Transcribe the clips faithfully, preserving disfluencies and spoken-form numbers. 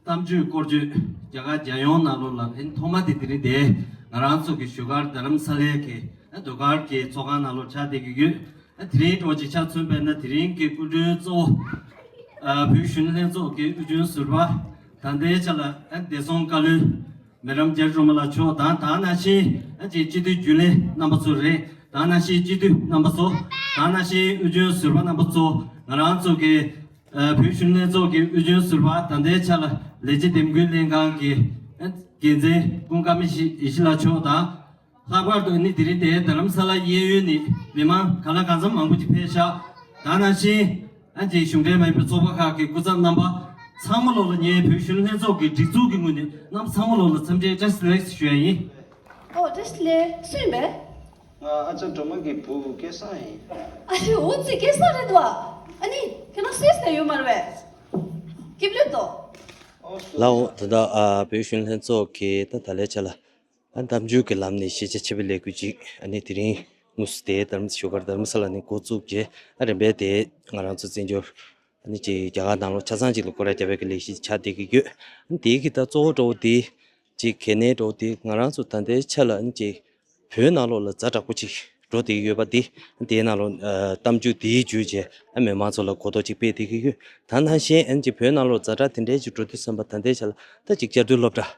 གཏམ་བརྗོད་སྐོར་བརྗོད་རྒྱ་གར་རྒྱལ་ཡོངས་ནང་ལོགས་ལ་ཨེ་ཐོག་མ་དེ་དེ་རིང་དེ་ང་རང་ཚོ་གི་བཞུགས་སྒར་རྡ་རམ་ས་ལའི་གི་ཨེ་ཟློས་གར་གྱི་ཚོགས་ཁང་ནང་ལོགས་ཆགས་བསྡད་ཀྱི་ཡོད། ཨེ་དེ་རིང་འགྲོ་ཅིག་ཆ་མཚོན་པས་ན་དེ་རིང་གི་སྐུ་མགྲོན་གཙོ་བོ་ཨ་བོད་གཞོན་ནུ་ལྷན་ཚོགས་ཀྱི་དབུས་རྒྱུན་ཟུར་པ་ད་ལྟའི་ཆ་ལ་ཨེ་བདེ་སྲུང་བཀའ་བློན་མེ་ཌམ་རྒྱ་རི་སྒྲོལ་མ་ལགས་མཆོག་དང་ད་ནང་བཞིན་ཨེ་ཅིག་སྤྱི་འཐུས་རྒྱུན་ལས་རྣམ་པ་ཚོ་རེད། ད་ནང་བཞིན་སྤྱི་འཐུས་རྣམ་པ་ཚོ་ད་ནང་བཞིན་དབུས་རྒྱུན་ཟུར་པ་རྣམ་པ་ཚོ་ང་རང་ཚོ་གི་ཨ་བོད་གཞོན་ནུ་ལྷན་ཚོགས་ཀྱི་དབུས་རྒྱུན་ཟུར་པ་ད་ལྟའི་ཆ་ལ་ལས་བྱེད་འདེམས་བསྐོའི་ལྷན་ཁང་གི་ཨ་འགན་འཛིན་ཀུན་དགའ་མི་ཡེ་ཤེས་ལགས་མཆོག་དང་། ལྷག་པར་དུ་ནི་དེ་རིང་དེའི་རྡ་རམ་ས་ལ་གཡས་གཡོན་ནས་མི་མང་གང་ལ་གང་འཚམ་མང་པོ་ཅིག་ཕེབས་ཤག་ད་ནང་བཞིན་ཨ་ཅེ་གཞུང་འབྲེལ་མ་ཡིན་པའི་ཚོགས་པ་ཁག་གི་སྐུ་ཚབ་རྣམ་པ་ཚང་མ་ལོག་ལ་ངས་བོད་གཞོན་ལྷན་ཚོགས་ཀྱི་སྒྲིག་འཛུགས་ཀྱི་ངོས་ནས་རྣམ་པ་ཚང་མ་ལོག་ལ་འཚམས་འདྲི་བཀྲ་ཤིས་བདེ་ལེགས་ཞུ་ཡ་ཡིན། ཨོ་བཀྲ་ཤིས་བདེ་ལེགས། སུ་ཡིན་པས། ང་ཨ་ཅག་སྒྲོལ་མ་གི་བུ་སྐལ་བཟང་ཡིན། ཨ་ཅེ་འོ་ཙི་སྐལ་བཟང་རེད་དོ། ཨ་ནི་ཁྱེད་རང་སུས་ཟེར་ཡོད་མ་རེད་པས། སྐྱིབས་ལོས་དོ། ཨོ་ལའོ་ད་ལྟ་ཨ་བོད་གཞོན་ལྷན་ཚོགས་ཀྱི་ད་ད་ལས་ཆ་ལ། ཨ་གཏམ་བརྗོད་ཀྱི་ལམ་ནས་ཤེས་བྱ་ཆེ་བའི་ལས་འགུལ་ཅིག་ཨ་ནི་དེ་རིང་དངོས་སུ་དེའི་རྡ་རམ་བཞུགས་སྒར་རྡ་རམ་ས་ལ་ནས་འགོ་བཙུགས་རྗེས་ཨ་རིམ་པས་དེ་ང་རང་ཚོ་བཙན་བྱོལ་ཨ་ནི་ཅིག་རྒྱ་གར་ནང་ལོགས་ཆ་ཚང་ཅིག་ལ་སྐོར་ར་བརྒྱབ་པའི་གི་ལས་གཞི་ཆགས་བསྡད་ཀྱི་ཡོད། ཨ་ནི་དེའི་གི་ད་གཙོ་བོ་འདྲ་བོ་དེ་ཅིག་གལ་གནད་འདྲ་བོ་དེ་ང་རང་ཚོ་ད་ལྟའི་ཆ་ལ་ཨ་ནི་ཅིག་བོད་ནང་ལོགས་ལ་ཛ་དྲག་པོ་ཅིག་འགྲོ་བསྡད་ཀྱི་ཡོད་པ་དེ་དེའི་ནང་ལོགས་ཨ་གཏམ་བརྗོད་དེའི་བརྒྱུད་བྱས་ཨ་མི་མང་ཚོ་ལ་གོ་རྟོགས་ཅིག་སྤེལ་བསྡད་ཀྱི་ཡོད། ད་ནང་བཞིན་ཨ་ནི་ཅིག་བོད་ནང་ལོགས་ཛ་དྲག་དེ་འདྲའི་ཅིག་འགྲོ་དུས་ཙམ་པ་ད་ལྟའི་ཆ་ལ་ད་ཅིག་བཅའ་སྡོད་སློབ་གྲྭ་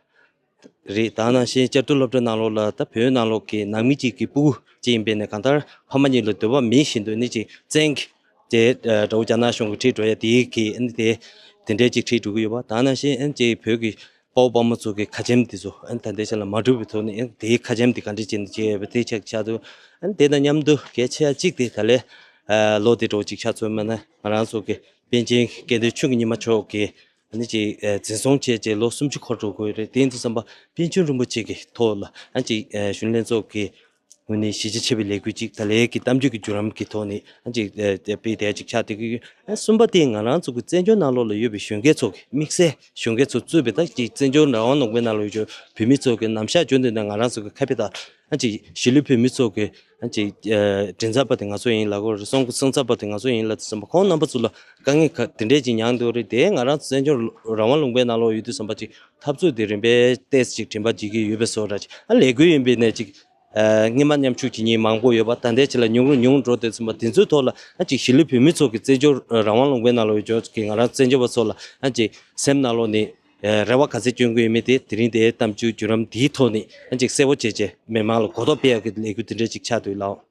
རེད། ད་ནང་བཞིན་བཅའ་སྡོད་སློབ་གྲྭ་ནང་ལོགས་ལ་ད་བོད་ནང་ལོགས་ཀྱི་ནང་མི་གཅིག་གི་སྤུ་གུ་གཅིག་ཡིན་པས་ནས་གང་ལྟར་ཕ་མ་གཉིས་ལ་འདོད་པ་མེད་བཞིན་དུ་ནི་ཅིག་བཙན་གྱིས་དེ་དགྲ་བོ་རྒྱ་ནག་གཞུང་གིས་ཁྲིད་འགྲོ་ཡ་དེའི་གི་ཨ་ནི་དེ་དེ་འདྲའི་ཅིག་ཁྲིད་འགྲོ་གི་ཡོད་པ། ད་ནང་བཞིན་ཨ་ནི་ཅིག་བོད་ཀྱི་དཔའ་བོ་དཔའ་མོ་ཚོ་གི་ཁ་ཆེམས་དེ་ཚོ་ཨ་ནི་ད་ལྟའི་ཆ་ལ་མ་འགྲུབ་པའི་ཐོག་ནས་ཨ་ནི་དེའི་ཁ་ཆེམས་དེ་ག་འདྲ་བྱས་ནས་བྱས་ཡོད་པ་དེ་ཆ་ཆགས་འདུག་ཨ་ནི་དེ་དང་མཉམ་དུ་གལ་ཆེ་བ་གཅིག་དེ་ད་ལས་ལོ་དེ་འགྲོ་ཅིག་ཆ་མཚོན་པ་ན་ང་རང་ཚོ་གི་པཎ་ཆེན་དགེ་འདུན་ཆོས་ཀྱི་ཉི་མ་མཆོག་གི་ཨ་ནི་ཅིག་ཨ་འཛིན་བཟུང་བྱས་རྗེས་ལོ་སུམ་ཅུ་འཁོར་འགྲོ་དགོས་རེད། དེ་ཡིན་དུས་ཙམ་པ་པཎ་ཆེན་རིན་པོ་ཆེ་གི་ཐོག་ལ་ཨ་ནི་ཅིག་ཨ་གཞོན་ལྷན་ཚོགས་ཀྱི་ངོས་ནས་གཞིས་བྱེས་ཆེ་བའི་ལས་འགུལ་ཅིག་ད་ལན་གྱི་གཏམ་བརྗོད་ཀྱི་བརྒྱུད་རིམ་གྱི་ཐོག་ནས་ཨ་ནི་ཅིག་ཨ་སྤེལ་བསྡད་ཡ་ཅིག་ཆགས་བསྡད་ཀྱི་ཡོད། ཨ་གསུམ་པ་དེ་ང་རང་ཚོ་གི་བཙན་བྱོལ་ནང་ལོགས་ལ་ཡོད་པའི་གཞོན་སྐྱེས་ཚོ་གི་དམིགས་བསལ་གཞོན་སྐྱེས་ཚོ་གཙོས་པའི་ད་ཅིག་བཙན་བྱོལ་རང་དབང་ལུང་པའི་ནང་ལ་ཡོད་ཆོག་བོད་མི་ཚོ་གི་ནམ་ཞག་རྒྱུན་དུ་ནས་ང་རང་ཚོ་གི་ཁ་དཔེ་དང་ཨ་ཅིག་གཞིས་ལུས་བོད་མི་ཚོ་གི་ཨ་ཅིག་ཨ་མགྲིན་ཚབ་པ་དེ་ང་ཚོ་ཡིན་ལབ་དགོས་རེད། སྲུང་སྲུང་ཚབ་པ་དེ་ང་ཚོ་ཡིན་ལབ་དུས་ཙམ་པ་ཁོང་རྣམ་པ་ཚོ་ལ་དཀའ་ངལ་ག་དེ་འདྲས་ཅིག་མྱངས་འདུག་རེད། དེ་ང་རང་ཚོ་བཙན་བྱོལ་རང་དབང་ལུང་པའི་ནང་ལོགས་ཡོད་དུས་ཙམ་པ་ཅིག་འཐབ་རྩོད་དེ་རིམ་པས་ཏོག་ཙམ་ཅིག་དྲན་པ་བརྗེད་ཀྱི་ཡོད་པའི་བཟོ་འདྲ་ཅིག་ཨ་ལས་འགུལ་ཡིན་པའི་ནས་ཅིག་ཨ་སྔོན་མ་མཉམ་ཞུགས་བྱེད་མཁན་མང་པོ་ཡོད་པ་ད་ལྟའི་ཆ་ལ་ཉུང་རུ་ཉུང་རུ་འགྲོ་བསྡད་ཙམ་པ་དེ་ཚོའི་ཐོག་ལ་ཨ་ཅིག་གཞིས་ལུས་བོད་མི་ཚོ་གི་བཙན་བྱོལ་རང་དབང་ལུང་པའི་ནང་ལོགས་ཡོད་ཆོག་གི་ང་རང་བཙན་བྱོལ་བ་ཚོ་ལ་ཨ་ཅིག་སེམས་ནང་ལོགས་ནས་ཨ་རེ་བ་ག་ཚད་བསྐྱོན་གྱི་ཡོད་མེད་དེ་དེ་རིང་དེའི་གཏམ་བརྗོད་བརྒྱུད་རིམ་འདིའི་ཐོག་ནས་ཨ་ཅིག་གསལ་པོ་བྱས་བྱས་མི་མང་ལ་གོ་རྟོགས་སྤེལ་ཡག་གི་ལས་འགུལ་དེ་འདྲས་ཅིག་ཆགས་འདུག་ལགས།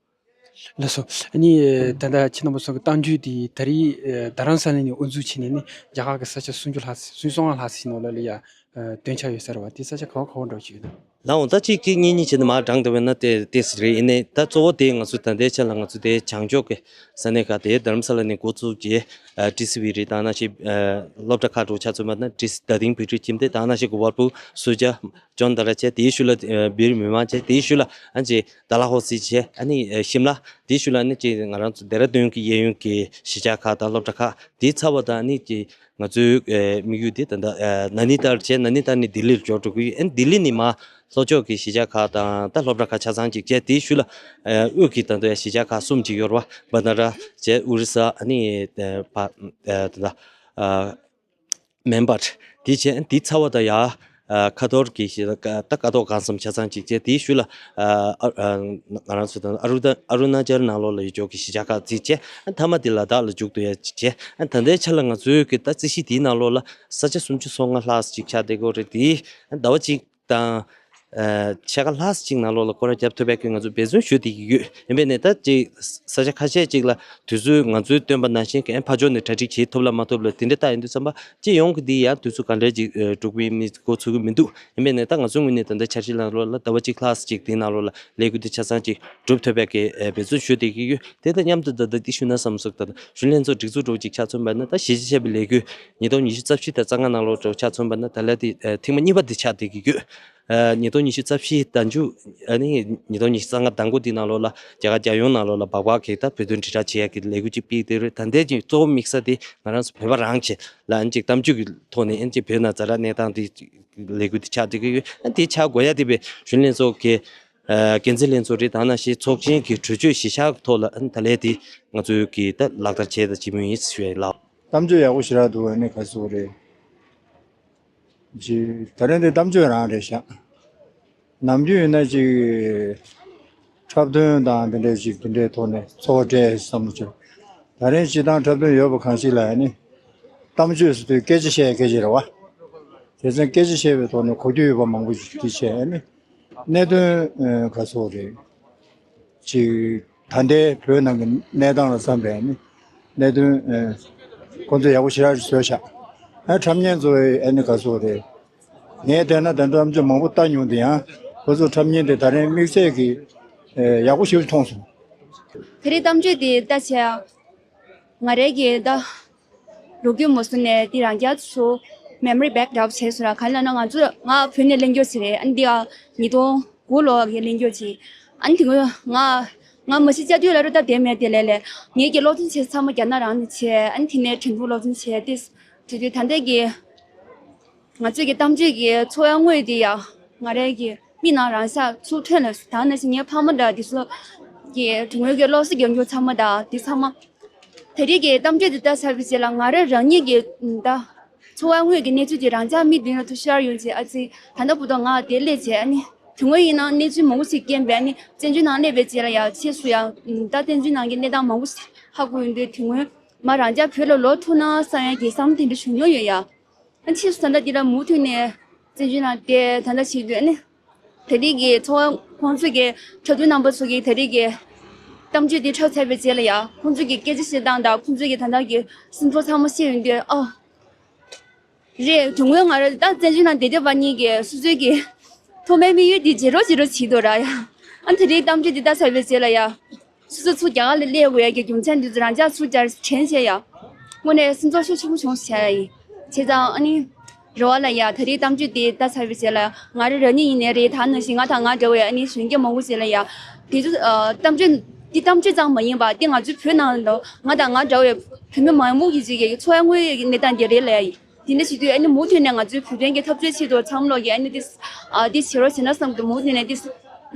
ལགས་སོ། ཨ་ནི་ད་ལྟ་ཁྱེད་རྣམ་པ་ཚོ་གི་གཏམ་བརྗོད་དེ་ད་རེས་རྡ་རམ་ས་ལ་ནས་དབུ་འཛུགས་བྱས་ནས་ནི་རྒྱ་གར་གྱི་ས་ཆ་སུམ་ཅུ་ལྷག་ཙམ་སུམ་ཅུ་སོ་ལྔ་ལྷག་ཙམ་ནང་ལ་ལ་ཡ་ཨ་བཏོན་འཆར་ཡོད་ས་རེད་བ། དེ་ས་ཆ་ག་བ་ག་བ་འགྲོ་བྱེད་ཀྱི་ཡོད་ན། ལགས་འོང་། ད་གཅིག་གཅིག་གཉིས་གཉིས་བྱས་ནས་མར་བགྲངས་བསྡད་པ་ཡིན་ན་དེ་དེ་རེད། ཡིན་ནའི་ད་གཙོ་བོ་དེ་ང་ཚོ་ད་ལྟའི་ཆ་ལ་ང་ཚོ་དེ་བྱང་ཕྱོགས་ཀྱི་ས་གནས་ཁག་དེ་རྡ་རམ་ས་ལ་ནས་འགོ་བཙུགས་རྗེས་ཨ་ཊི་སི་ཝི་རེད། ད་ནང་བཞིན་ཨ་སློབ་གྲྭ་ཁག་འགྲོ་ཆ་མཚོན་པ་ན་ཊི་སི་རྡ་སྟེང་བོད་ཕྲུག་ཁྱིམ་སྡེ། ད་ནང་བཞིན་གོ་པལ་པུར་སུ་ཇ་ཇོན་ད་ར་བྱས། དེའི་ཤུལ་ལ་ཨ་བིར་མི་མང་བྱས། དེའི་ཤུལ་ལ་ཨ་ཅེ་ཌལ་ཧོ་སི་བྱས། ཨ་ནི་ཨ་ཤིམ་ལ། དེའི་ཤུལ་ལ་ཨ་ནི་ཅེ་ང་རང་ཚོ་ལྡེ་ར་ལྡུན་གྱི་གཡས་གཡོན་གྱི་གཞིས་ཆགས་ཁག་དང་སློབ་གྲྭ་ཁག་དེའི་ཚབ་པ་དང་། ཨ་ནི་ཅེ་ང་ཚོའི་ཨ་དམིགས་ཡུལ་དེ་ད་ལྟ་ཨ་ན་ནི་ཏལ་བྱས། ན་ནི་ཏལ་ནས་ལྡི་ལིར་འབྱོར་འགྲོ་གི་ཡོད། ཨ་ནི་ལྡི་ལི་ནས་མར་ལྷོ་ཕྱོགས་ཀྱི་གཞིས་ཆགས་ཁག་དང་ད་སློབ་གྲྭ་ཁག་ཆ་ཚང་ཅིག་བྱས། དེའི་ཤུལ་ལ་ཨ་དབུས་ཀྱི་ད་ལྟ་གཞིས་ཆགས་ཁག་གསུམ་ཅིག་ཡོད་རེད་བ། བ་ན་ར་བྱས། ཨོ་རི་ས། ཨ་ནི་ཨ་བ་ཨ་ད་ལྟ་ཨ་མེན་བྷཊ། དེ་བྱས་དེ་ཚབ་པ་དང་ཡ་ཨ་ཁ་ཐོར་གྱི་ཞེ་ད་ཀ་ད་ཀ་ཐོག་གང་འཚམ་ཆ་ཚང་ཅིག་བྱས། དེའི་ཤུལ་ལ་ཨ་ཨ་ང་རང་ཚོ་དང་ཨ་རུ་ད་ཨ་རུ་ན་ཅལ་ནང་ལོགས་ལ་ཡོད་ཆོག་གི་གཞིས་ཆགས་ཁག་ཅིག་བྱས། ཨ་མཐའ་མ་དེ་ལ་དྭགས་ལ་འཇུག་ཐུབ་ཡ་ཅིག་བྱས། ཨ་ད་ལྟའི་ཆ་ལ་ང་ཚོའི་གི་ད་རྩིས་གཞི་དེའི་ནང་ལོགས་ལ་ས་ཆ་སུམ་ཅུ་སོ་ལྔ་ལྷག་ཅིག་ཆགས་བསྡད་ཀྱི་ཡོད་རེད། དེ་ཨ་ཟླ་བ་གཅིག་དང་ཨ་ཕྱེད་ཀ་ལྷག་ཅིག་ནང་ལོགས་ལ་སྐོར་ར་བརྒྱབ་ཐུབ་པའི་གི་ང་ཚོ་འབད་བརྩོན་ཞུ་བསྡད་ཀྱི་ཡོད། ཡིན་པས་ནས་ད་ཅིག་ས་ཆ་ཁ་ཤས་ཅིག་ལ་དུས་ཚོད་ང་ཚོས་བཏོན་པ་ནང་བཞིན་གྱི་ཨ་ཕར་ཕྱོགས་ནས་གྲ་སྒྲིག་བྱེད་ཐུབ་ལ་མ་ཐུབ་ལ་དེ་འདྲ་ལྟ་ཡིན་དུས་ཙམ་པ་སྤྱི་ཡོངས་ཀྱི་འདི་ཡང་དུས་ཚོད་ག་འདྲ་ཅིག་ཨ་འགྲོ་གི་ཡིན་མིན་གོ་ཚོད་ཀྱི་མི་འདུག་ཡིན་པས་ནས་ད་ང་ཚོའི་ངོས་ནས་ད་ལྟ་འཆར་གཞི་ནང་ལོགས་ལ་ཟླ་བ་གཅིག་ལྷག་ཅིག་དེའི་ནང་ལོགས་ལ་ལས་འགུལ་འདི་ཆ་ཚང་ཅིག་སྒྲུབ་ཐུབ་པའི་གི་ཨ་འབད་བརྩོན་ཞུ་བསྡད་ཀྱི་ཡོད། དེ་དང་མཉམ་དུ་ད་ལྟ་འདི་ཞུ་ན་བསམ་སོང་། ད་ལྟ་གཞོན་ལྷན་ཚོགས་སྒྲིག་འཛུགས་འདྲ་བོ་ཅིག་ཆ་མཚོན་པ་ན་ད་གཞིས་བྱེས་ཆེ་བའི་ལས་འགུལ་ཉིས་སྟོང་ཉི་ཤུ་རྩ་བཞི་དང་རྩ་ལྔ་ནང་ལོགས་འདྲ་བོ་ཆ་མཚོན་པ་ན་ད་ལན་འདི་ཨ་ཐེངས་མ་གཉིས་པ་འདི་ཆགས་བསྡད་ཀྱི་ཡོད། ཨ་ཉིས་སྟོང་ཉི་ཤུ་རྩ་བཞི་ཟླ་མཇུག་ཨ་ནི་ཉིས་སྟོང་ཉི་ཤུ་རྩ་ལྔ་ཟླ་མགོ་འདི་ནང་ལོགས་ལ་རྒྱ་གར་རྒྱལ་ཡོངས་ནང་ལོགས་ལ་སྦག་སྦག་གི་ད་བོད་དོན་དྲིལ་བསྒྲགས་བྱེད་ཡག་གི་ལས་འགུལ་ཅིག་སྤེལ་བསྡད་རེད། ད་ལྟའི་ཅིག་གཙོ་བོ་དམིགས་ས་དེ་ང་རང་ཚོ་བོད་པ་རང་བྱས་ལ་ཨ་ནི་ཅིག་གཏམ་བརྗོད་ཀྱི་ཐོག་ནས་ཨ་ནི་ཅིག་བོད་ནང་ཛ་དྲག་གནས་སྟངས་དེ་ལས་འགུལ་དེ་ཆགས་བསྡད་ཀྱི་ཡོད། ཨ་ནི་དེ་ཆགས་དགོས་ཡ་དེ་བས་གཞོན་ལྷན་ཚོགས་ཀྱི་ཨ་འགན་འཛིན་ལྷན་ཚོགས་རེད། ད་ནང་བཞིན་ཚོགས་ཆེན་གྱི་གྲོས་ཆོད་གཞི་བཞག་ཐོག་ལ་ཨ་ནི་ད་ལན་དེ་ང་ཚོའི་གི་ད་ལག་བསྟར་བྱས་དང་བྱེད་མུས་ཡིན་ཞུ་ཡ་ཡིན་ལགས། གཏམ་བརྗོད་ཡག་པོ་ཞེ་དྲག་འདུག་ཨ་ནི་ག་ཟེར་དགོས་རེད། ཅིག་ད་རིང་འདི་གཏམ་བརྗོད་རང་རེད་ཤག་ནམ་རྒྱུན་ཡིན་ན་ཅིག་འཁྲབ་སྟོན་དང་འདི་འདྲའི་ཅིག་འདི་འདྲའི་ཐོག་ནས་ཚོགས་སྤྲད་བསམ་བློ་བྱུང་། ད་རིང་སྤྱི་བཏང་འཁྲབ་སྟོན་ཡོད་པ་གང་ཞིག་ལ་ཡང་ནི་གཏམ་བརྗོད་ཟེར་དུས་སྐད་ཆ་བཤད་སྐད་ཆ་རེད་བ། དེ་ཚོ་སྐད་ཆ་བཤད་པའི་ཐོག་ནས་གོ་རྒྱུ་ཡོད་པ་མང་པོ་ཞིག་འདི་བྱས་ནི་གནད་དོན་ག་ཚོད་རེད། ཅིག་ད་ལྟའི་བོད་ནང་གི་གནས་སྟངས་ལ་བསམ་པའི་ནི་གནད་དོན་ཁོང་ཚོས་ཡག་པོ་ཞེ་དྲག་ཅིག་བཟོས་ཤག་ཨ་འཁྲབ་མཁན་ཚོ་ཨ་ནི་ག་ཚོད་རེད། ངས་བལྟས་ན་ད་ལྟ་གཏམ་བརྗོད་མང་པོ་ལྟ་མྱོང་དེ་ཡང་ཁོ་ཚོ་འཁྲབ་མཁན་དེ་ད་རིང་དམིགས་བསལ་གྱི་ཨེ་ཡག་པོ་ཞེ་པོ་ཅིག་མཐོང་སོང་། དེ་རིང་གཏམ་བརྗོད་དེ་ལྟ་བྱས་ང་རའི་གི་ད་ལོ་རྒྱུས་མ་བཟུང་ནས་དེ་རང་རྒྱལ་ཚོ་memory back འདྲ་བོ་བྱས་སོང་ར། ག་རེ་ལབ་ན་ང་ཚོ་ང་བོད་ནས་གླེང་རྒྱུ་ཞིག་རེད། ཨ་ནི་འདི་ཨ་ཉིས་སྟོང་དགུ་ལོ་གི་གླེང་རྒྱུ་ཅིག་ཨ་ནི་དེ་ང་ང་ང་མ་གཞི་བཅའ་སྡོད་ལ་རུ་སྟབས་བདེ་མེད་དེ་ལས་ལས་ངེད་ཀྱི་སློབ་སྦྱོང་བྱས་ཚང་མ་རྒྱ་ནག་རང་ནས་བྱས། ཨ་ནི་དེ་ནས་དྲན་གདུང་སློབ་སྦྱོང་བྱས་ཏེ་དེ་དུས་ད་ལྟ་གི་ང་ཚོས་ཀྱི་གཏམ་བརྗོད་ཀྱི་ཚོར་བ་དངོས་དེ་ཡང་ང་རའི་གི་མིག་ནང་རང་ཤར་ཚུར་ཐོན་ལ། ད་ནང་བཞིན་ངའི་ཕ་མ་འདྲ་དེ་ཚོ་གི་དེ་སྔོན་གྱི་སློབ་གསོ་རྒྱག་རྒྱུ་ཚང་མ་དང་དེ་ཚང་མ་ད་རེས་ཀྱི་གཏམ་བརྗོད་དེ་ལྟ་ཚར་བའི་རྗེས་ལ་ང་རང་རང་ཉིད་ཀྱི་ད་ཚོར་བ་དངོས་ཀྱི་གནས་ཚུལ་དེ་རང་ཅག་མིག་མདུན་ལ་ཐུགས་ཤར་ཡོང་རྗེས་ཨ་ཙི་ད་ལྟ་བར་དུ་ང་དེ་སླེབས་རྗེས་ཨ་ནི་དེ་སྔོན་ཡིན་ན་གནས་ཚུལ་མང་པོ་ཞིག་རྐྱེན་པས་ཨ་ནི་བཙན་བྱོལ་ནང་སླེབས་པའི་རྗེས་ལ་ཡང་ཕྱིས་སུ་ཡང་ད་བཙན་བྱོལ་ནང་གི་གནས་སྟངས་མང་པོ་ཞིག་ཧ་གོ་ཡོང་དུས་དེ་སྔོན་མ་རང་ཅག་བོད་ལ་ལོག་ཐུབ་ན་བསམ་ཡ་གི་བསམ་བློ་དེ་འདྲ་བྱུང་མྱོང་ཡོད་ཡ། ཨ་ཕྱིས་སུ་ད་ལྟ་འདི་ལ་མུ་མཐུད་ནས་བཙན་བྱོལ་ནང་བསྡད་ད་ལྟ་བྱེད་དུས་ཨ་ནི་ད་རེས་ཀྱི་ཚོར་བ་ཁོང་ཚོས་ཀྱི་འཁྲབ་སྟོན་རྣམ་པ་ཚོ་གིས་ད་རེས་ཀྱི་གཏམ་བརྗོད་འདི་འཁྲབ་ཚར་བའི་རྗེས་ལ་ཡ་ཁོང་ཚོས་ཀྱི་སྐད་ཆ་བཤད་སྟངས་དང་ཁོང་ཚོས་ཀྱི་ད་ལྟ་གི་སེམས་ཚོར་ཚང་མ་བཤད་ཡོང་དུས་ཨ། རེད། དུ་ངོས་ང་རང་ད་བཙན་བྱོལ་ནང་བསྡད་བསྡད་པ་གཉིས་ཀྱི་སོ་སོའི་གི་ཐོག་མའི་དམིགས་ཡུལ་འདི་བརྗེད་རོགས་བརྗེད་རོགས་བྱེད་འདུག་ར་ཡ། ཨ་ད་རེས་གཏམ་བརྗོད་འདི་ལྟ་ཚར་བའི་རྗེས་ལ་ཡ། སོ་སོ་ཚུར་རྒྱ་གར་ལ་སླེབས་དགོས་ཡ་གི་རྒྱུ་མཚན་འདི་ཚོ་རང་ཅག་ཚུར་རྒྱ་དྲན་བྱས་ཡ། དངོས་གནས་སེམས་ཚོར་ཤུགས་ཆེན་པོ་བྱུང་བྱས་ཡ་ཡིན། བྱས་ཙང་ཨ་ནི། རེ་བ་ལ་ཡ་ད་རེས་གཏམ་བརྗོད་འདི་ལྟ་ཚར་བའི་རྗེས་ལ་ང་རང་རང་ཉིད་ཡིན་ནའི་རེད། ད་ནང་བཞིན་ང་དང་ང་འདྲ་བའི་ཨ་ནི་གཞོན་སྐྱེས་མང་པོ་ཞིག་ལ་ཡ། དེ་ཚོ་གཏམ་བརྗོད་འདི་གཏམ་བརྗོད་ཙམ་མ་ཡིན་པ་འདི་ང་ཚོའི་བོད་ནང་ལ་ང་དང་ང་འདྲ་བའི་བོད་མི་མང་པོ་གི་ཅིག་གི་འཚོ་བ་དངོས་ཡོད་ཀྱི་གནས་སྟངས་འདི་རེད་ལ་ཡ་ཡིན། དེ་འདྲ་བྱེད་དུས་ཨ་ནི་མུ་མཐུད་ནས་ང་ཚོའི་བོད་དོན་གྱི་འཐབ་རྩོད་ཆེད་དུ་ཚང་མ་ལོག་གི་ཨ་ནི་ཏིས་ཨ་ཏིས་བྱེད་རོགས་བྱེད་ན་བསམ་གི་འདུག་མུ་མཐུད་ནས་ཏིས་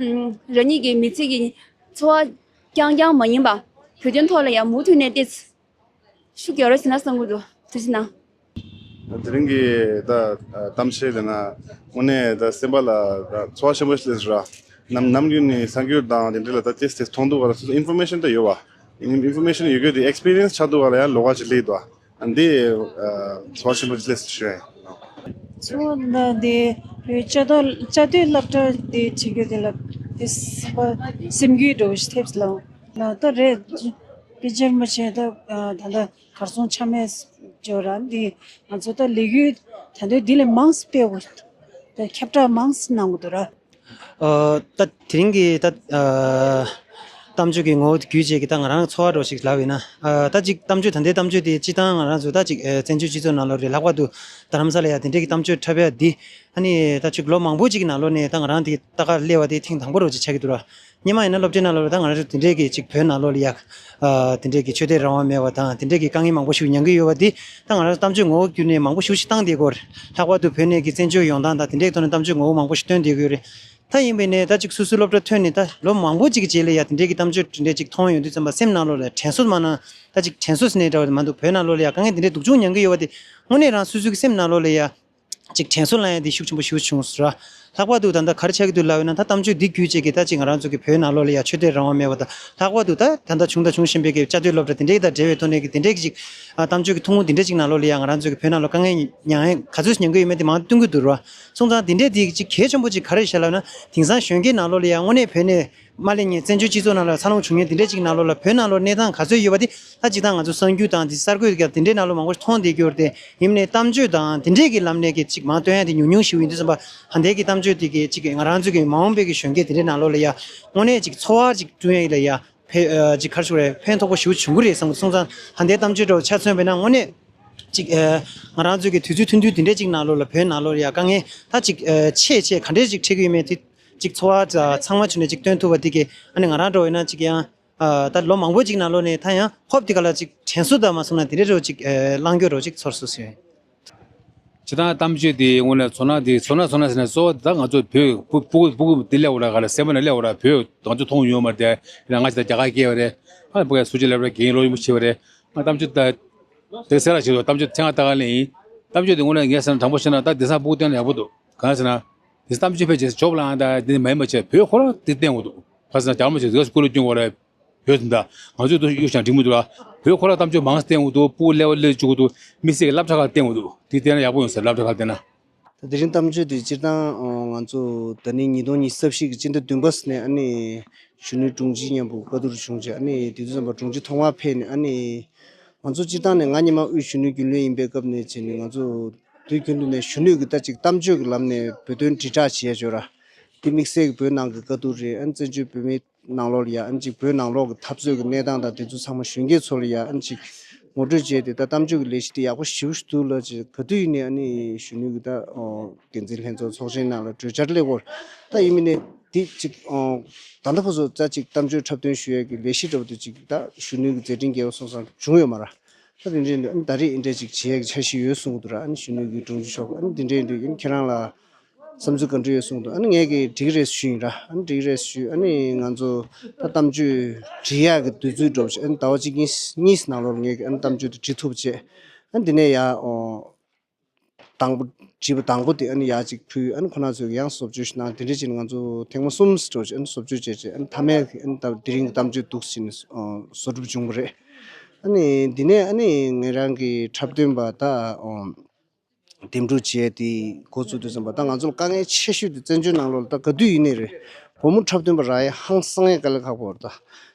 རང་ཉིད་ཀྱི་མི་ཚེ་གི་འཚོ་བ་རྐྱང་རྐྱང་མ་ཡིན་པ་བོད་དོན་ཐོག་ལ་ཡང་མུ་མཐུད་ནས་ཏིས་ཤུགས་རྒྱག་རོགས་བྱེད་ན་བསམ་གི་འདུག་ཐུགས་རྗེ་གནང་། དེ་རིང་གི་ད་གཏམ་བཤད་དེ་ན་དངོས་གནས་ད་སེམས་པ་ལ་ད་ཚོར་བ་ཆེན་པོ་ཞིག་སླེབས་སོང་ར། ནམ་ནམ་རྒྱུན་ནས་གསར་འགྱུར་དང་དེ་འདྲ་ལ་ད་ཏིས་ཏིས་མཐོང་འདུག་ག་ར་སོ་སོ་ཨིན་ཕོར་མེ་ཤན་ད་ཡོད་བ། ཨིན་ཕོར་མེ་ཤན་ཡོད་རྒྱུ་དེ་ཨེག་སི་པི་རི་ཡན་སི་ཆགས་འདུག་ག་ལ་ཡང་ལོགས་ཀ་ཅིག་སླེབས་འདུག་འདི་ཚོར་བ་ཆེན་པོ་ཅིག་སླེབས་སོང་ཞུ་ཡ་ཡིན། ཚོར་བ་འདི་བོད་བཅའ་སྡོད་བཅའ་སྡོད་སློབ་གྲྭ་འདི་བྱེད་རྒྱུ་དེ་ལ་དེ་སེམས་པ་སེམས་འགུལ་འདྲ་བོ་ཞིག་ཐེབས་སོང་ལ་ད་རེད། དཔེ་ཆ་མ་བྱས་ད་ད་ལྟ་གར་སོང་ཆ་མེད་འཇོག་ར་འདི་ང་ཚོ་ད་ལས་འགུལ་ད་དུང་འདི་ལས་མང་ཙམ་སྤེལ་དགོས། ད་ཁྱབ་བསྒྲགས་མང་ཙམ་གནང་དགོས་འདུག་ར། ཨ་ད་དེ་རིང་གི་ད་ཨ་གཏམ་བརྗོད་ཀྱི་ངོ་བོ་དེ་བརྒྱུད་བྱས་ཀྱི་ད་ང་རང་ཚོར་བ་འདྲ་བོ་ཞིག་ལབ་ཡིན་ན། ཨ་ད་ཅིག་གཏམ་བརྗོད་ད་ལྟའི་གཏམ་བརྗོད་དེ་སྤྱི་བཏང་ང་རང་ཚོ་ད་ཅིག་ཨ་བཙན་བྱོལ་སྤྱི་ཚོགས་ནང་ལོགས་རེད། ལྷག་པར་དུ་རྡ་རམ་ས་ལ་ཡ་དེ་འདྲས་ཀྱི་གཏམ་བརྗོད་འཁྲབ་ཡ་འདི་ཨ་ནི་ད་ཅིག་ལོ་མང་པོ་ཅིག་གི་ནང་ལོགས་ནས་ད་ང་རང་དེ་ལྟ་ག་སླེབས་པ་དེ་ཐེངས་དང་པོ་འདྲ་བོ་ཅིག་ཆགས་ཀྱི་འདུག་ར། སྔོན་མ་ཡིན་ན་སློབ་གྲྭའི་ནང་ལོགས་ལ་ད་ང་རང་ཚོ་དེ་འདྲས་ཀྱི་ཅིག་བོད་ནང་ལོགས་ལ་ཡ་ཨ་དེ་འདྲས་ཀྱི་ཆོས་དད་རང་དབང་མེད་པ་དང་དེ་འདྲས་ཀྱི་དཀའ་ངལ་མང་པོ་ཞིག་མྱངས་ཀྱི་ཡོད་པ་འདི་ད་ང་རང་ཚོ་གཏམ་བརྗོད་ངོ་བོ་བརྒྱུད་ནས་མང་པོ་ཞིག་ཞིག་བཏང་བསྡད་ཀྱི་ཡོད་རེད། ལྷག་པར་དུ་བོད་ནས་ཀྱི་བཙན་བྱོལ་ཡོང་སྟངས་དང་དེ་འདྲའི་ཐོག་ནས་གཏམ་བརྗོད་ངོ་བོ་མང་པོ་ཞིག་བཏོན་བསྡད་ཀྱི་ཡོད་རེད། ད་ཡིན་པས་ནས་ད་ཅིག་སོ་སོའི་སློབ་གྲྭ་ཐོན་ནས་ད་ལོ་མང་པོ་ཅིག་གི་རྗེས་ལ་ཡ་དེ་འདྲའི་གི་གཏམ་བརྗོད་དེ་འདྲའི་ཅིག་མཐོང་ཡོང་དུས་ཙམ་པ་སེམས་ནང་ལོགས་ལ་དྲན་གསོ་མ་གནང་ད་ཅིག་དྲན་གསོ་ཟེར་ནས་འདྲ་བ་མ་འདུག་བོད་ནང་ལོགས་ལ་ཡ་དཀའ་ངལ་དེ་འདྲའི་སྡུག་སྦྱོང་མྱངས་ཀྱི་ཡོད་པ་དེ་དངོས་གནས་རང་སོ་སོའི་གི་སེམས་ནང་ལོགས་ལ་ཡ་ཅིག་དྲན་གསོ་ལེན་ཡ་དེ་ཤུགས་ཆེན་པོ་ཞེ་པོ་བྱུང་སོང་ར། ལྷག་པར་དུ་ད་ལྟ་ག་རེ་ཆགས་ཀྱི་འདུག་ལབ་ཡོད་ན་ད་གཏམ་བརྗོད་འདི་བརྒྱུད་བྱས་ཀྱི་ད་ཅིག་ང་རང་ཚོ་གི་བོད་ནང་ལོགས་ལ་ཡ་ཆོས་དད་རང་དབང་མེད་པ་དང་ལྷག་པར་དུ་ད་ད་ལྟ་བྱུང་དང་འབྱུང་བཞིན་པའི་གི་བཅའ་སྡོད་སློབ་གྲྭ་དེ་འདྲའི་དང་འབྲེལ་བའི་ཐོག་ནས་གི་དེ་འདྲའི་གི་ཅིག་ཨ་གཏམ་བརྗོད་ཀྱི་ཐུང་ངུ་དེ་འདྲ་ཅིག་ནང་ལོགས་ལ་ཡ་ང་རང་ཚོ་གི་བོད་ནང་ལོགས་དཀའ་ངལ་མྱངས་ཡ་ག་ཚོད་མྱངས་ཀྱི་ཡོད་མེད་དེ་མང་སྟོན་གྱི་འདུག་ར། སོང་ཙང་དེ་འདྲའི་དེ་ཅིག་གལ་ཆེན་པོ་ཅིག་ག་རེ་བྱས་ལབ་ན་དེང་སང་གཞོན་སྐྱེས་ནང་ལོགས་ལ་ཡ་དངོས་གནས་བོད་ནས་མ་སླེབས་ཉིན་བཙན་བྱོལ་སྤྱི་ཚོགས་ནང་ལ་འཚར་ལོངས་བྱུང་ཉིན་དེ་འདྲ་ཅིག་ནང་ལོགས་ལ་བོད་ནང་ལོགས་གནས་སྟངས་ག་ཚོད་ཡོད་པ་དེ་ད་ཅིག་ད་ང་ཚོ་གསར་འགྱུར་དང་དེ་གསར་འགོད་ཀྱི་དེ་འདྲའི་ནང་ལོགས་མང་པོ་ཞིག་མཐོང་བསྡད་ཀྱི་ཡོད་རེད་དེ་ཡིན་ནའི་གཏམ་བརྗོད་དང་དེ་འདྲའི་གི་ལམ་ནས་གི་ཅིག་མང་སྟོན་ཡ་དེ་ཉུང་ཉུང་ཞིག་ཡིན་དུས་ཙམ་པ་ཧ་འདས་ཀྱི་གཏམ་བརྗོད་དེ་གི་ཅིག་ང་རང་ཚོ་གི་མ་འོངས་པའི་གི་གཞོན་སྐྱེས་དེ་འདྲའི་ནང་ལོགས་ལ་ཡ་དངོས་གནས་ཅིག་ཚོར་བ་ཅིག་བསྐྲུན་ཡ་ལ་ཡ། ཕན་ཨ་ཅིག་ག་རེ་ཞུ་དགོས་རེད། ཕན་ཐོགས་པོ་ཞེ་པོ་བྱུང་གི་རེད་བསམ་གི། སོང་ཙང་ད་ལྟའི་གཏམ་བརྗོད་འདྲ་བོ་ཆ་མཚོན་པ་ཡིན་ན་དངོས་གནས་ཅིག་ཨ་ང་རང་ཚོའི་གི་དུས་ཚོད་ཐུང་ཐུང་དེ་འདྲས་ཅིག་ནང་ལོགས་ལ་བོད་ནང་ལོགས་ལ་ཡ་དཀའ་ངལ་ད་ཅིག་ཨ་ཆེ་ཆེ་ག་འདྲས་ཅིག་འཕྲད་ཀྱི་ཡོད་མེད་དེ་ཅིག་ཚོར་བ་ཚང་མ་བྱུང་ནས་ཅིག་སྟོན་ཐུབ་པ་དེ་གི་ཨ་ནི་ང་རང་འདྲ་བོ་ཡིན་ན་ཅིག་ཡང་ཨ་ད་ལོ་མང་པོ་ཅིག་ནང་ལོགས་ནས་ད་ཡང་ཧོབ་དེ་ག་ལ་ཅིག་དྲན་གསོ་དང་མ་སོང་ན་དེ་འདྲས་འདྲ་བོ་ཅིག་ཨ་བླང་རྒྱུ་འདྲ་བོ་ཅིག་ཚོར་སོང་ཟེར། སྤྱིར་བཏང་གཏམ་བརྗོད་དེ་དངོས་གནས་ཚོར་སྣང་དེ་ཚོར་སྣང་ཚོར་སྣང་ཟེར་ན་གཙོ་བོ་ད་ང་ཚོ་བོད་ཕྲུ་གུ་ཕྲུ་གུ་འདི་སླེབས་པ་ར་ག་ལ་སེམས་པ་ནང་སླེབས་པ་ར་བོད་ང་ཚོ་མཐོང་ཡོད་མ་རེད་དེ་ང་ཅི་ད་རྒྱ་གར་སྐྱེས་པ་རེད། ཨ་ཕ་གི་སུ་ཅི་སླེབས་ར་རྒན་ལོ་ཡིན་པོ་བྱས་པ་རེད། ང་གཏམ་བརྗོད་ད་དེ་སེ་ར་ཞིག་ཏུ་གཏམ་བརྗོད་ཚན་ཁ་ལྟ་ག་ལེན་ཡིན། གཏམ་བརྗོད་དེ་དངོས་གནས་ངས་བསམ་ན་དྲང་པོ་བཤད་ན་ད་དེང་སང་ཕྲུ་གུ་བསྟན་ན་ཡག་པོ་འདུག་གང་ཟེར་ན། དེ་གཏམ་བརྗོད་ཕལ་ཆེར་ཇོབ་ལ་ཨང་ད་དེ་མ་ཡིན་པ་བྱས་བོད་ཁོ་རང་དེ་བསྟན་དགོས་འདུག་གང་ཟེར་ན་རྒྱ་མི་བྱས་ཟེར་སྐུ་ལུས་སྐྱོན་དགོས་རེད། བོད་དེ་ད་ང་ཚོས་དུ་གཡུག་ཞང་འགྲིག་མི་འདུག་ལ། བོད་ཁོ་རང་གཏམ་བརྗོད་མང་བསྟན་དགོས་འདུག་ཕྲུ་གུ་ཀླད་པ་ཀླད་བཅུག་དགོས་འདུག་དམིགས་བསལ་གྱི་སློབ་གྲྭ་ཁག་བསྟན་དགོས་འདུག་དེ་བསྟན་ན་ཡག་པོ་ཡོང་ཟེར་སློབ་གྲྭ་ཁག་བསྟན་ན། ད་དེ་རིང་གཏམ་བརྗོད་དེ་སྤྱིར་བཏང་ང་ཚོ་ད་ནི་ཉིས་སྟོང་ཉི་ཤུ་རྩ་བཞི་གི་སྤྱི་ཟླ་བདུན་པ་ནས་ཨ་ནི་གཞོན་ནུའི་དྲུང་ཆེ་མཉམ་པོ་བཀའ་བསྡུར་བྱུང་རྗེས་ཨ་ནི་དེ་དུས་ཙམ་པ་དྲུང་ཆེ་ཐོག་མར་ཕེབས་ནས་ཨ་ནི་ང་ཚོ་སྤྱིར་བཏང་ནས་ང་ཉི་མ་དབུས་གཞོན་ནུའི་རྒྱུན་ལས་ཡིན་པའི་སྐབས་ནས་བྱས་ནས་ང་ཚོ་དུས་རྒྱུན་དུ་ནས་གཞོན་ནུ་གི་ད་ཅིག་གཏམ་བརྗོད་ཀྱི་ལམ་ནས་བོད་དོན་དྲིལ་བསྒྲགས་བྱས་ཡོད་ར། དེ་དམིགས་བསལ་གྱི་བོད་ནང་གི་བཀའ་བསྡུར་རེད། ཨ་ནི་བཙན་བྱོལ་བོད་མིའི་ནང་ལོགས་ལ་ཡ་ཨ་ནི་ཅིག་བོད་ནང་ལོགས་ཀྱི་འཐབ་རྩོད་ཀྱི་གནས་སྟངས་དང་དེ་ཚོ་ཚང་མ་གཞོན་སྐྱེས་ཚོ་ལ་ཡ་ཨ་ནི་ཅིག་ངོ་སྤྲོད་བྱས་ཏེ་ད་གཏམ་བརྗོད་ཀྱི་ལས་གཞི་དེ་ཡག་པོ་ཞེ་པོ་ཞིག་འདུག་ལ་ཅིག་ག་དུས་ཡིན་ནའི་ཨ་ནི་གཞོན་ནུ་གི་ད་འགན་འཛིན་ལྷན་ཚོགས་ཚོགས་ཆེན་ནང་ལ་གྲོས་འཆར་སླེབས་སྐོར་ད་ཡིན་མིན་ནའི་དེ་ཅིག་ད་ལྟ་བར་དུ་ད་ཅིག་གཏམ་བརྗོད་འཁྲབ་སྟོན་ཞུ་ཡས་ཀྱི་ལས་གཞི་འདྲ་པོ་དེ་ཅིག་ད་གཞོན་ནུ་གི་མཛད་འཕྲིན་རྒྱས་པ་སོང་ཙང་བྱུང་ཡོད་མ་རེད། ད་དེ་འདྲའི་འདུག་ཨ་ནི་ད་རེས་འདི་འདྲ་ཅིག་བྱེད་ཡས་ཀྱི་འཆར་གཞི་ཡོད་གསུང་གི་འདུག་ར། ཨ་ནི་གཞོན་ནུ་གི་དྲུང་ཆེ་མཆོག་ཨ་ནི་འདི་འདྲའི་འདུག་ཨ་ནི་ཁྱེད་རང་ལ་བསམ་ཚུལ་ག་འདྲ་ཡོད་གསུང་གི་འདུག་ཨ་ནི་ངས་ཀྱི་འགྲིག་གི་རེད་ཞུ་ཡིན་ར། ཨ་ནི་འགྲིག་གི་རེད་ཞུ། ཨ་ནི་ང་ཚོ་ད་གཏམ་བརྗོད་འབྲི་ཡག་གི་དུས་ཚོད་འགྲོ་བྱས་ཨ་ནི་ཟླ་བ་གཅིག་གཉིས་གཉིས་ནང་ལོགས་ངས་ཀྱི་ཨ་ནི་གཏམ་བརྗོད་དེ་འབྲི་ཐུབ་བྱས། ཨ་ནི་འདི་ནས་ཡ་ཨོ། དང་པོ་བྲིས་པ་དང་པོ་དེ་ཨ་ནི་ཡག་ཅིག་ཕུལ། ཨ་ནི་ཁོ་རང་ཚོས་ཡང་བཟོ་བཅོས་ཤིག་གནང་། དེ་འདྲ་བྱས་ནས་ང་ཚོ་ཐེངས་མ་གསུམ་ཙམ་ཅིག་ཨ་ནི་བཟོ་བཅོས་བྱས་རྗེས་ཨ་ནི་མཐའ་མའི་ཨ་ནི་ད་དེ་རིང་གི་གཏམ་བརྗོད་འདུག་ཟིན་ནས་བཟོ་གྲུབ་བྱུང་བ་རེད། ཨ་ནི་འདི་ནས་ཨ་ནི་ངེད་རང་གི་འཁྲབ་སྟོན་པ་ད་འདེམས་སྒྲུག་བྱས་དེ་འགོ་བཙུགས་དུས་ཙམ་པ་ད་ང་ཚོ་ལ་དཀའ་ངལ་ཆེ་ཤོས་དེ་བཙན་བྱོལ་ནང་ལོགས་ལ་ད་ག་དུས་ཡིན་ནའི་རེད། བུ་མོ་འཁྲབ་སྟོན་པ་རག་ཡ་ཧང་སང་ཡ་དཀའ་ལས་ཁག་པོ་རེད་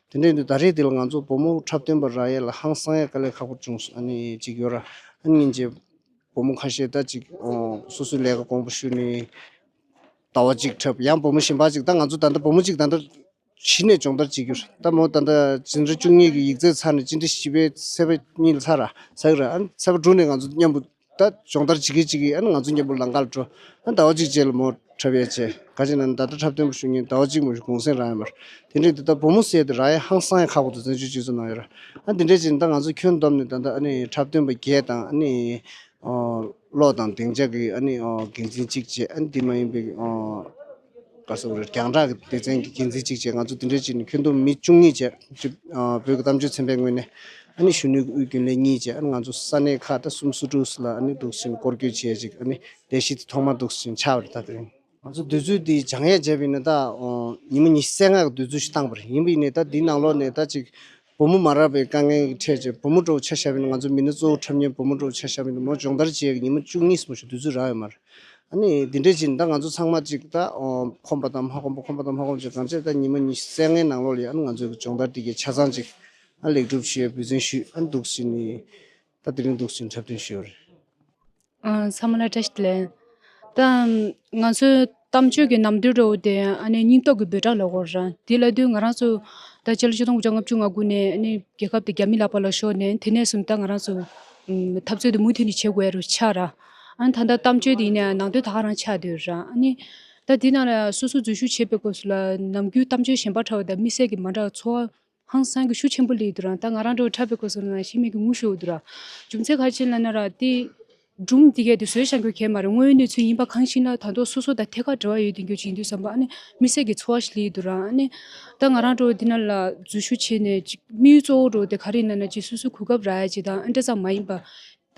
ད། དེ་འདྲ་ཡིན་དུས་ད་རེས་དེ་ལ་ང་ཚོ་བུ་མོ་འཁྲབ་སྟོན་པ་རག་ཡ་ལ་ཧང་སང་ཡ་དཀའ་ལས་ཁག་པོ་བྱུང་སོང་། ཨ་ནི་ཅིག་ཡོད་ར། ཨ་ནི་སྙིང་རྗེ། བུ་མོ་ཁ་ཤས་ད་ཅིག་ཨོ་སོ་སོའི་ལས་ཀ་དགོངས་པ་ཞུས་ནས་ཟླ་བ་གཅིག་འཁྲབ། ཡང་བུ་མོ་གཞན་པ་ཅིག་ད་ང་ཚོ་ད་ལྟ་བུ་མོ་གཅིག་ད་ལྟ་གཞི་ནས་སྦྱོང་བརྡར་བྱེད་རྒྱུ་རེད། ད་མོ་ད་ལྟ་སྤྱི་ཟླ་བཅུ་གཉིས་ཀྱི་ཡིག་ཚད་ཚར་ནས་སྤྱི་ཟླ་བཞི་པའི་ཚེས་པ་གཉིས་ལ་ཚར་ར་ཚར་གི་རེད། ཨ་ནི་ཚེས་པ་དྲུག་ནས་ང་ཚོ་མཉམ་པོ་ད་སྦྱོང་བརྡར་བྱེད་ཀྱི་བྱེད་ཀྱི་ཨ་ནི་ང་ཚོ་མཉམ་པོ་ལམ་ཁ་ལ་འགྲོ། ཨ་ནི་ཟླ་བ་གཅིག་རྗེས་ལ་མོ་འཁྲབ་ཡས་བྱས། ག་ཅི་ན་ད་ལྟ་འཁྲབ་སྟོན་པ་ཞུ་མཁན་ཟླ་བ་གཅིག་མ་གཞི་གུང་སེང་རག་ཡོད་མ་རེད། དེ་འདྲའི་འདི་ལྟར་བུ་མོ་ཟེར་དེ་རག་ཡ་ཧང་སང་ཡ་ཁག་པོ་འདུག་བཙན་བྱོལ་སྤྱི་ཚོགས་ནང་ཡོད་ར། ཨ་འདི་འདྲའི་ཅིག་ད་ང་ཚོ་ཁྱོན་བསྡོམས་ནས་ད་ལྟ་ཨ་ནི་འཁྲབ་སྟོན་པ་བརྒྱད་དང་ཨ་ནི་ཨོ་གློག་དང་སྡིངས་ཆ་གི་ཨ་ནི་ཨོ་འགན་འཛིན་གཅིག་བྱས། ཨ་ནི་འདི་མ་ཡིན་པའི་ཨོ་ག་ཟེར་དགོས་རེད། རྒྱང་བསྒྲགས་ཀྱི་སྡེ་ཚན་གྱི་འགན་འཛིན་གཅིག་བྱས། ང་ཚོ་འདི་འདྲའི་ཅིག་ནི་ཁྱོན་བསྡོམས་མི་བཅུ་གཉིས་བྱས། ཅིག་ཨོ་བོད་ཀྱི་གཏམ་བརྗོད་ཚན་པའི་ངོས་ནས་ཨ་ནི་གཞོན་ནུ་གི་དབུས་རྒྱུན་ལས་གཉིས་བྱས། ཨ་ནི་ང་ཚོ་ས་གནས་ཁག་ད་སུམ་ཅུ་སོ་དྲུག་ལ་ཨ་ནི་འདུག་སེ་སྐོར་སྐྱོད་བྱས། ཅིག་ཨ་ནི་ལས་གཞི་དེ་ཐོག་མ་འདུག་སེ་ཆགས་པ་རེད་ད་དེ་རིང་། ང་ཚོ་དུས་ཚོད་འདི་སྦྱང་ཡས་བྱས་པ་ཡིན་ན་ད་ཨོ་ཉི་མ་ཉི་ཤུ་རྩ་ལྔ་གི་དུས་ཚོད་ཞིག་བཏང་བ་རེད། ཡིན་པ་ཡིན་ནའི་ད་འདི་ནང་ལོགས་ནས་ད་ཅིག་བུ་མོ་མ་རག་པའི་དཀའ་ངལ་གྱི་འཕྲད་བྱས། བུ་མོ་འདྲ་པོ་ཆ་བཞག་པ་ཡིན་ན་ང་ཚོ་མི་སྣ་གཙོ་བོ་འཁྲབ་མཁན་བུ་མོ་འདྲ་པོ་ཆ་བཞག་པ་ཡིན་ན་མོ་སྦྱོང་བརྡར་བྱེད་ཡས་ཀྱི་ཉི་མ་བཅུ་གཉིས་ཙམ་ཞིག་དུས་ཚོད་རག་ཡོད་མ་རེད། ཨ་ནི་འདི་འདྲའི་ཅིག་ད་ང་ཚོ་ཚང་མ་ཅིག་ད་ཨོ་ཁོམ་པ་དང་མ་ཁོམ་པ་ཁོམ་པ་དང་མ་ཁོམ་པ་ཅིག་གང་བྱས་ད་ཉི་མ་ཉི་ཤུ་རྩ་ལྔའི་ནང་ལོགས་ལ་ཡ་ཨ་ནི་ང་ཚོའི་སྦྱོང་བརྡར་འདི་གའི་ཆ་ཚང་ཅིག་ཨ་ལེགས་གྲུབ་ཞུ་ཡས་འབད་བརྩོན་ཞུས། ཨ་ནི་འདུག་སེ་ནི་ད་དེ་རིང་འདུག་སེ་འཁྲབ་སྟོན་ཞུས་པ་རེད། ཨ། ཚང་མ་ལ་བཀྲ་ཤིས་བདེ་ལེགས། ད་ང་ཚོའི་གཏམ་བརྗོད་ཀྱི་ནམ་དུས་འདྲ་པོ་དེ་ཨ་ནི་སྙིང་སྟོབས་ཀྱི་འབོད་སྒྲ་ལབ་དགོས་རེད། དེ་ལབ་དུས་ང་རང་ཚོ་ད་སྤྱི་ལོ་ཆིག་སྟོང་དགུ་བརྒྱ་ལྔ་བཅུ་ང་དགུ་ནས་ཨ་ནི་རྒྱལ་ཁབ་དེ་རྒྱ་མི་ལག་པ་ལ་ཤོར་ནས་དེ་ནས་བཟུང་ད་ང་རང་ཚོ་ཨམ་འཐབ་རྩོད་དེ་མུ་མཐུད་ནས་བྱེད་དགོས་ཡ་རུ་ཆགས་ར། ཨ་ནི་ད་ལྟ་གཏམ་བརྗོད་དེ་ཡིན་ནའང་ནང་དོན་ད་ག་རང་ཆགས་བསྡད་ཡོད་ར། ཨ་ནི་ད་དེ་ནང་ལ་སོ་སོ་འཛུལ་ཞུགས་བྱེད་པའི་སྐབས་སུ་ལ་ནམ་རྒྱུན་གཏམ་བརྗོད་གཞན་པ་འཁྲབ་པ་དང་དམིགས་བསལ་གྱི་མ་འདྲ་བའི་ཚོར་བ་ཧང་སང་གི་ཤུགས་ཆེན་པོ་སླེབས་འདུག་ར། ད་ང་རང་འདྲ་བོ་འཁྲབ་པའི་སྐབས་སུ་ན་ཞེ་མེད་ཀྱི་ངུ་ཤོར་འདུག་ར། རྒྱུ་མཚན་ག་རེ་ཡིན་ལབ་ན་ར་དེ་སྒྲུང་འདི་གས་དེ་བཟོས་བཞག་རྒྱུ་གས་མ་རེད། དངོས་ཡོད་གནས་ཚུལ་ཡིན་པ་གང་ཞིག་ན་ད་དུང་སོ་སོ་དང་ཐད་ཀར་འབྲེལ་བ་ཡོད་དེ་འགྱུར་ཅིག་ཡིན་དུས་བསམ་པ་ཨ་ནི་དམིགས་བསལ་གྱི་ཚོར་བ་ཞིག་སླེབས་འདུག་ར། ཨ་ནི་ད་ང་རང་འདྲ་བོ་འདི་ན་ལ་འཛུལ་ཞུགས་བྱས་ནས་ཅིག་དམིགས་ཡུལ་གཙོ་བོ་འདྲ་བོ་དེ་ག་རེ་ཡིན་ལབ་ན་ཅིག་སོ་སོའི་གོ་སྐབས་རག་ཡ་ཅིག་དང་ཨ་འདྲ་ཙམ་མ་ཡིན་པ།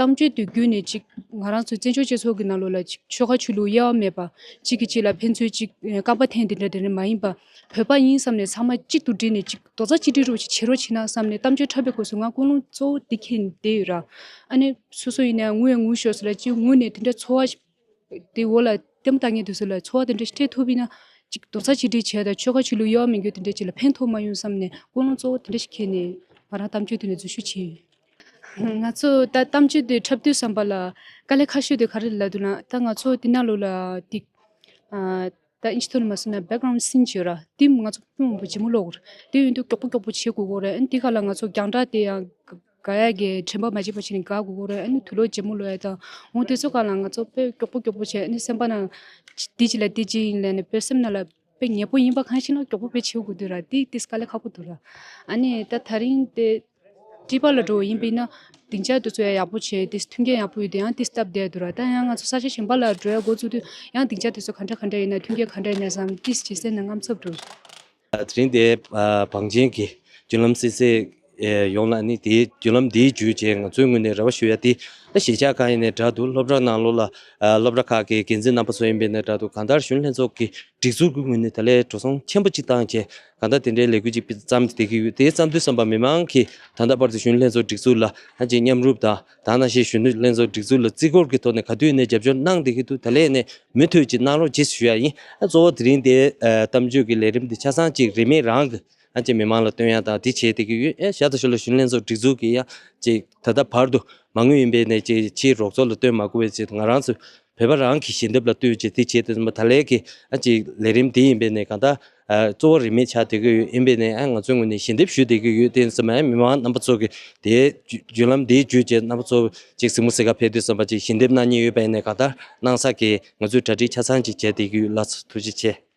གཏམ་བརྗོད་དེ་བརྒྱུད་ནས་ཅིག་ང་རང་ཚོའི་བཙན་བྱོལ་སྤྱི་ཚོགས་ཀྱི་ནང་ལོགས་ལ་ཅིག་ཕྱོགས་ཁག་ཆོས་ལུགས་དབྱེ་བ་མེད་པ་གཅིག་གིས་གཅིག་ལ་ཕན་ཚུན་ཅིག་རྐང་པ་འཐེན་དེ་འདྲ་དེ་འདྲ་མ་ཡིན་པ། བོད་པ་ཡིན་བསམ་ནས་ཚང་མ་གཅིག་ཏུ་བསྒྲིལ་ནས་ཅིག་རྡོག་རྩ་གཅིག་སྒྲིལ་རོགས་ཅིག་བྱེད་རོགས་བྱེད་ན་བསམ་ནས་གཏམ་བརྗོད་འཁྲབ་པའི་སྐབས་སུ་ང་ཀུན་སློང་གཙོ་བོ་འདི་འཁྱེར་བསྡད་ཡོད་ར། ཨ་ནི་སོ་སོ་ཡིན་ནའང་ངུ་ཡང་ངུ་ཤོར་སོང་ལ་ཅིག་ངུ་ནས་དེ་འདྲ་ཚོར་བ་ཞིག་དེ་འོག་ལ་ལྟད་མོ་ལྟ་མཁན་དེ་ཚོ་ལ་ཚོར་བ་དེ་འདྲ་ཞིག་སྤྲད་ཐུབ་པ་ཡིན་ན་ཅིག་རྡོག་རྩ་གཅིག་སྒྲིལ་བྱས་དང་ཕྱོགས་ཁག་ཆོས་ལུགས་དབྱེ་བ་མེད་རྒྱུ་དེ་འདྲ་ཅིག་ལ་ཕན་ཐོགས་མ་ཡོང་བསམ་ནས་ཀུན་སློང་གཙོ་བོ་དེ་འདྲ་ཞིག་འཁྱེར་ནས་ང་རང་གཏམ་བརྗོད་དེ་ནས་འཛུལ་ཞུགས་བྱས་ཡོད། ང་ཚོ་ད་གཏམ་བརྗོད་དེ་འཁྲབ་དུས་བསམ་པ་ལ་དཀའ་ལས་ཁག་ཤོས་དེ་ག་རེ་ལབ་འདུག་ན། ད་ང་ཚོ་དེ་ནང་ལོགས་ལ་དེ་ཨ་ད་ཨིན་ཇི་ཐོག་ནས་མ་སོང་ན་བེག་གྷ་རའུན་ཌི་སིན་ཅིག་ཡོད་ར། དེ་ང་ཚོ་དཔེ་མང་པོ་ལྗིད་མོ་ལོག་རེད། དེ་ཡིན་དུས་མགྱོགས་པོ་མགྱོགས་པོ་བྱེད་དགོས་ཀྱི་རེད། ཨ་ནི་དེ་ག་ལ་ང་ཚོ་རྒྱང་བསྒྲགས་དེ་ཡང་དགའ་ཡག་གི་དྲན་པ་མ་བརྗེད་པ་བྱས་ནས་དགའ་དགོས་ཀྱི་རེད། ཨ་ནི་དུག་ལོག་ལྗིད་མོ་ལོག་ཡ་དང་འོང་དེ་ཚོ་ག་ལ་ང་ཚོ་དཔེ་མགྱོགས་པོ་མགྱོགས་པོ་བྱས། ཨ་ནི་སེམས་པ་ནང་དེ་ཅི་ལ་དེ་ཅི་ཡིན་ལབ་ནས་དཔེ་སེམས་ནང་ལ་དཔེ་ཉེ་པོ་ཡིན་པ་གང་ཞིག་ན་མགྱོགས་པོ་དཔེ་བྱེད་དགོས་འདུག་ར། དེ་དེ་དཀའ་ལས་ཁག་པོ་འདུག་ར། ཨ་ནི་ད་ད་རིང་དེ་ཊི་པ་ལ་འགྲོ་བ་ཡིན་པས་ན་སྡིངས་ཆ་དེ་ཚོ་ཡང་ཡག་པོ་བྱས་ཏེ་མཐུན་རྐྱེན་ཡག་པོ་ཡོད་དེ་ཡང་ཏིས་སྟབས་བདེ་འདུག་ར། ད་ཡང་ང་ཚོ་ས་ཆ་གཞན་པ་ལ་འགྲོ་ཡ་འགོ་བཙུགས་དུས་ཡང་སྡིངས་ཆ་དེ་ཚོ་ག་འདྲ་ག་འདྲ་ཡིན་ན་མཐུན་རྐྱེན་ག་འདྲ་ཡིན་ན་བསམ་ཏིས་ཇེ་སེ་ན་དངངས་འཚབ་འདུག་དེ་རིང་དེ་བང་ཆེན་གྱི་བརྒྱུད་ལམ་སིལ་སིལ་ ཨེ་ཡོངས་ལ་ནི་དེའི་བརྒྱུད་ལམ་དེའི་བརྒྱུད་བྱས་ང་ཚོའི་ངོས་ནས་རེ་བ་ཞུ་ཡ་དེ་ད་གཞིས་ཆགས་ཁག་ཡིན་ནའི་འདྲ་འདུག་སློབ་གྲྭ་ནང་ལོགས་ལ་ཨ་སློབ་གྲྭ་ཁག་གི་འགན་འཛིན་རྣམ་པ་ཚོ་ཡིན་པ་ཡིན་ནའི་འདྲ་འདུག་གང་ལྟར་གཞོན་ནུ་ལྷན་ཚོགས་ཀྱི་སྒྲིག་འཛུགས་ཀྱི་ངོས་ནས་ད་ལས་འགྲོ་སོང་ཆེན་པོ་གཅིག་བཏང་བྱས་གང་ལྟར་དེ་འདྲའི་ལས་འགུལ་ཅིག་བརྩམས་བསྡད་ཀྱི་ཡོད། དེ་བརྩམས་དུས་ཙམ་པ་མི་མང་གིས་ད་ལྟ་བར་དུ་གཞོན་ནུ་ལྷན་ཚོགས་སྒྲིག་འཛུགས་ལ་ཨ་ཅིག་མཉམ་རུབ་དང་ད་ནང་བཞིན་གཞོན་ནུ་ལྷན་ཚོགས་སྒྲིག་འཛུགས་ལ་བརྩི་བཀུར་གྱི་ཐོག་ནས་ག་དུས་ནས་རྒྱབ་སྐྱོར་གནང་བསྡད་ཀྱི་འདུག་ད་ལས་ནས་མུ་མཐུད་ཅིག་གནང་རོགས་གྱིས་ཞུ་ཡ་ཡིན། ཨ་གཙོ་བོ་དེ་རིང་དེ་ཨ་གཏམ་བརྗོད་ཀྱི་ལས་རིམ་དེ་ཆ་ཚང་ཅིག་རིན་མེད་རང་གི་ཨ་ཅེ་མི་མང་ལ་སྟོན་ཡ་དང་དེ་བྱས་བསྡད་ཀྱི་ཡོད། ཨེ་ཤ་སྟག་ཤུལ་ལ་གཞོན་ནུ་ལྷན་ཚོགས་སྒྲིག་འཛུགས་ཀྱིས་ཡང་ཅེ་ད་ལྟ་བར་དུ་མ་དངུལ་ཡིན་པའི་ནས་ཅེ་ཕྱིའི་རོགས་ཚོགས་ལ་སྟོན་མ་དགོས་པའི་ཆེད་དུ་ང་རང་ཚོ་བོད་པ་རང་གི་ཞལ་འདེབས་ལ་ལྟོས་བྱས་དེ་བྱས་དེ་ཚོ་ད་ལས་ཀྱི་ཨ་ཅེ་ལས་རིམ་དེ་ཡིན་པའི་ནས་གང་ལྟར་ཨ་གཙོ་བོ་རིན་མེད་ཆགས་བསྡད་ཀྱི་ཡོད། ཡིན་པའི་ནས་ཨ་ང་ཚོའི་ངོས་ནས་ཞལ་འདེབས་ཞུས་བསྡད་ཀྱི་ཡོད། དེ་ཚོ་མ་མི་མང་རྣམ་པ་ཚོ་གི་དེའི་བརྒྱུད་ལམ་དེའི་བརྒྱུད་བྱས་རྣམ་པ་ཚོ་ཅིག་གཟིགས་མོ་གཟིགས་ག་ཕེབས་དུས་ཙམ་པ་ཅིག་ཞལ་འདེབས་གནང་མཁན་ཡོད་པའི་ནས་གང་ལྟར་གནང་ས་གི་ང་ཚོས་གྲ་སྒྲིག་ཆ་ཚང་ཅིག་བྱས་བསྡད་ཀྱི་ཡོད། ལགས་སོ་ཐུགས་རྗེ་ཆེ།